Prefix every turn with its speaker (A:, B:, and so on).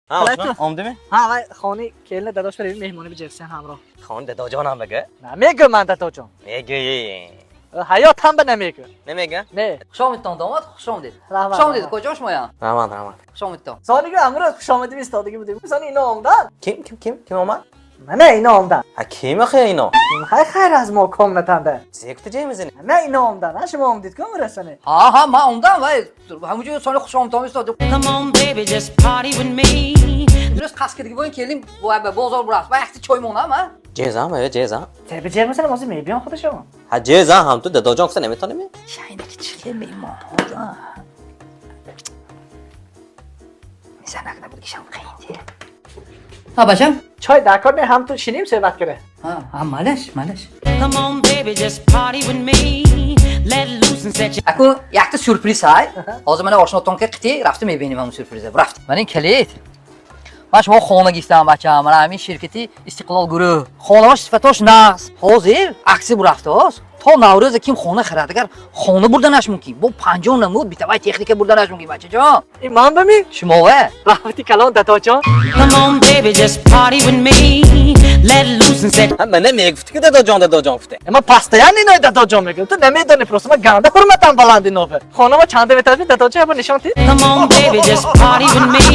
A: Ха, омдими?
B: Ҳа, вай хони келина дадош барем, меҳмонӣ биҷефсен ҳамроҳ.
A: Хон дадоҷонам бага.
B: Намегӯ ман дадоҷон.
A: Мегӯӣ.
B: Ҳаёт ҳам ба намегӯ.
A: Намега?
B: Не.
C: Хуш омадтон, домод, хуш омадед.
B: Раҳмат.
C: Хуш омадед, куҷо шумоям?
A: Раҳмат, раҳмат.
C: Хуш омадтон.
B: Сонига амрӯз хушомадӣ истодагӣ будем. Сони ино омдан.
A: Ким, ким, ким, ким омад?
B: Мана ино омдан.
A: Ҳа, ким охи ино?
B: Хай, хайр, аз мо комнатанда.
A: Зекута ҷай мезани?
B: Мана ино омдан. Ҳа, шумо омдид ку амрӯз сони?
C: Ҳа, ҳа, ман омдам, вай ҳамунҷо сони хуш омадтон истодем.
D: Come on, baby, just party with me.
C: Имрӯз қасд кардагӣ боин келим, вай ба бозор бурафт. Вай якта чой монам, ҳа?
A: Ҷезам, э, ҷезам.
B: Тебе ҷер мезанам, ҳозир мебиём худашон.
A: Ҳа, ҷезам, ҳам ту дадоҷон гуфта наметонӣ?
C: Шайнаки чӣ хел меҳмонҳо ҷон. Занак набудгишам қиин. Ҳа, бачам?
B: Чой дар кор не, ҳам ту шиним суҳбат кара.
C: Ҳа, ҳа, малаш, малаш.
D: Come on, baby, just party with me. Let loose and set your
C: Акун якта сюрприз ҳай. Ҳозир мана ошнотон ки қити рафта мебинем ҳамун сюрприза. Рафт. Мана ин калид. Ман шумо хона гирифтам, бачам. Мана ҳамин ширкати Истиқлол гурӯҳ. Хонаҳош сифатош нағз. Ҳозир акси бурафтааст. То Наврӯза ким хона харад, агар хона бурданаш мумкин. Бо 50 намуд битавай техника бурданаш мумкин, бачаҷон.
B: Ин ман ба ми?
C: Шумова?
B: Раҳмати калон, дадоҷон.
D: Come on, baby, just party with me. Let loose and set
A: Ҳа, мана мегуфти ки дадоҷон, дадоҷон гуфта.
B: Ман постоянно инои дадоҷон мегӯям. Ту намедонӣ просто, ман ганда ҳурматам баланд ино ба. Хонамо чанда метаж ми, дадоҷон, ябо нишон тид?
D: Come on, baby, just party with me.